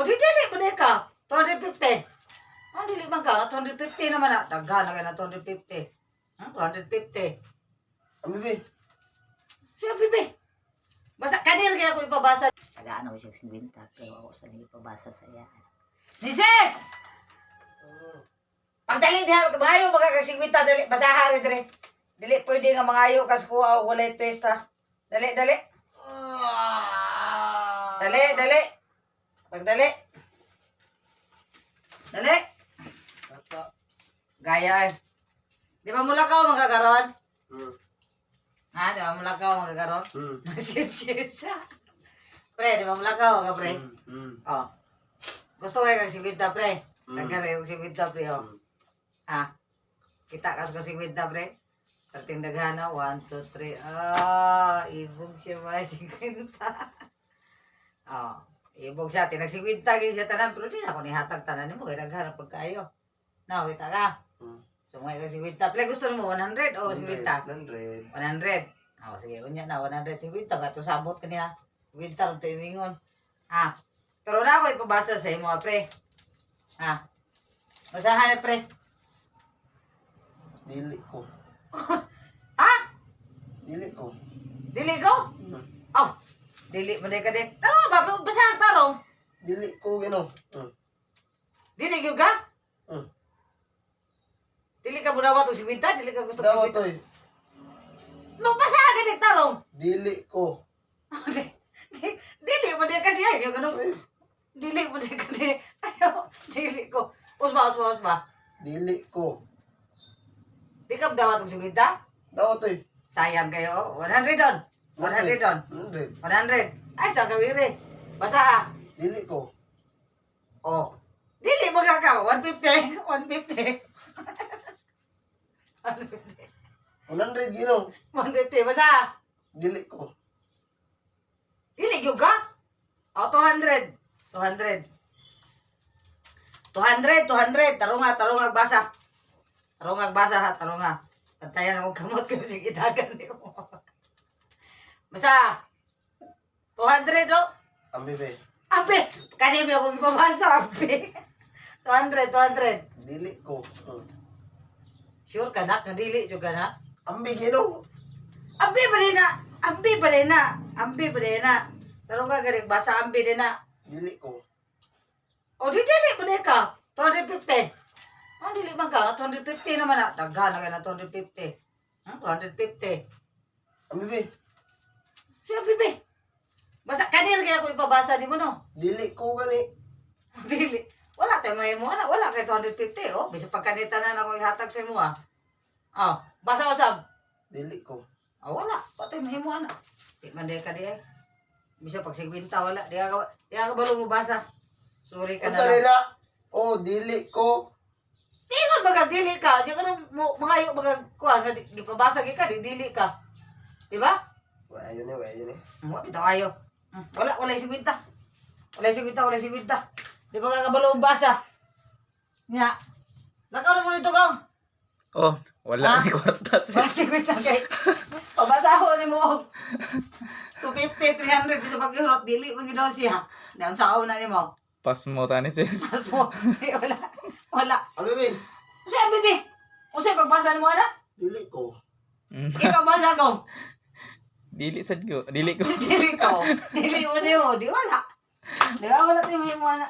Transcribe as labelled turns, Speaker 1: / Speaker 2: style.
Speaker 1: O di dili mo di ka. 250. Ang dili man ka, 250 naman na. Daghan na kay na 250. 250.
Speaker 2: Ang bibi.
Speaker 1: Siya, bibi. Basa, kanir kaya ko ipabasa. Tagaan ako siya 50, pero ako sa ipabasa sa iya. Nises! Pagdali diha, mangayo mga kag 50, dali, basaha rin dali. Dili pwede nga mangayo kas kuha og walay pesta. Dali, dali. Dali, dali. Pagdali. Dali.
Speaker 2: Tata.
Speaker 1: Gaya eh. Di ba mula ka mga karon? Ha, di ba mula ka mga karon? Nagsit-sit sa. Pre, di ba mula ka mga pre? Oh. Gusto kayo kag 50, pre. Nagkara yung 50, pre, oh. Ha? Kita kas ko 50, pre. Perting daghana, 1, 2, 3. Ah, ibog siya ba 50. Oh, ibog siya. Tinag 50 gyud siya tanan, pero di na ako nihatag tanan nimo kay daghan ang pagkaayo. Now, kita ka. So, mga kag 50. Pre, gusto nimo 100 o 50?
Speaker 2: 100.
Speaker 1: 100. Oh, sige, unya na 150 ba to sabot kaniya. 50 ron to imingon. Ah. Pero na ako ipabasa sa imo, ah, pre. Ah. Basahan na, pre.
Speaker 2: Dili ko.
Speaker 1: Ha?
Speaker 2: Dili ko.
Speaker 1: Dili ko? Oh. Dili man ka di. Tarong ba basahan tarong.
Speaker 2: Dili ko gino.
Speaker 1: Dili gyud ka? Dili ka bunawat og 50, dili ka gusto og
Speaker 2: Dawat
Speaker 1: 50.
Speaker 2: oy.
Speaker 1: No, basahan ka di tarong.
Speaker 2: Dili ko.
Speaker 1: Dili man ka siya. Siya ganun. Dili man ka di. Ayaw, dili ko. Usba, usba, usba.
Speaker 2: Dili ko.
Speaker 1: Di ka dawat og 50?
Speaker 2: Dawat oy.
Speaker 1: Sayang kayo. 100 doon. 100 doon.
Speaker 2: 100.
Speaker 1: 100. Ay, sa gawire. Basa ha.
Speaker 2: Dili ko.
Speaker 1: Oh. Dili mo ka 150. 150.
Speaker 2: 100 gino.
Speaker 1: 150. Basa ha.
Speaker 2: Dili ko.
Speaker 1: Dili gyud ka? Oh, 200. 200. 200, 200. Tarunga, tarunga basa. Tarunga basa ha, tarunga. Pantayan akong kamot kami sige dagan nimo. Basa. 200 oh.
Speaker 2: Ang bibi.
Speaker 1: Ampe, kanina may akong ipabasa, ampe. 200, 200.
Speaker 2: Dili ko.
Speaker 1: Sure ka na, kadili jud ka na.
Speaker 2: Ambi gino.
Speaker 1: Ampe ba din na? Ampe ba din na? Ampe ba din na? Tarong ka galing, basa ampe din na.
Speaker 2: Dili ko.
Speaker 1: O di dili ba din ka? 250. Ang dili man ka, 250 naman na. Daghan na kayo na 250. 250.
Speaker 2: Ang bibi.
Speaker 1: Siya, bibi. Basa, kanir kaya ako ipabasa di mo, no?
Speaker 2: Dili ko gani.
Speaker 1: Dili. Wala tayo may mo na. Wala kay 250. Oh, bisa pagkanita na ako ihatag sa imo ah. Oh, basa usab.
Speaker 2: Dili ko.
Speaker 1: Ah, wala. Patay mahimo ana. Di man di ka di ay. Bisa pag 50 wala. Di ka balo mo basa. Sorry ka na
Speaker 2: Unsa
Speaker 1: lang.
Speaker 2: nila? Oh, dili ko.
Speaker 1: Ingon baga dili ka. Di ka na mo mangayo baga kuan nga gipabasa gi ka di dili ka. Di ba?
Speaker 2: Wa ayo ni, wa ayo ni.
Speaker 1: Mo bitaw ayo. Wala wala 50. Wala 50, wala 50. Di ba ka kabalo basa? Nya. Lakaw na mo nito kang.
Speaker 3: Oh, wala
Speaker 1: Ah?
Speaker 3: ni kwarta sis.
Speaker 1: Basta kwenta kay. Pabasahon ni mo og 250, 300 bisa pag-ihurot dili man gyud daw siya. Dayon sa una nimo.
Speaker 3: Pasmo tani sis.
Speaker 1: Pas mo. Di, wala. Wala.
Speaker 2: Ang bibi.
Speaker 1: Usa bibi. Usa pagbasa nimo ana?
Speaker 2: Dili ko.
Speaker 1: Ikaw basa ko.
Speaker 3: Dili sad ko. Dili ko.
Speaker 1: Dili ko. Dili mo nimo, di wala. Di ba wala tayo may mo ana.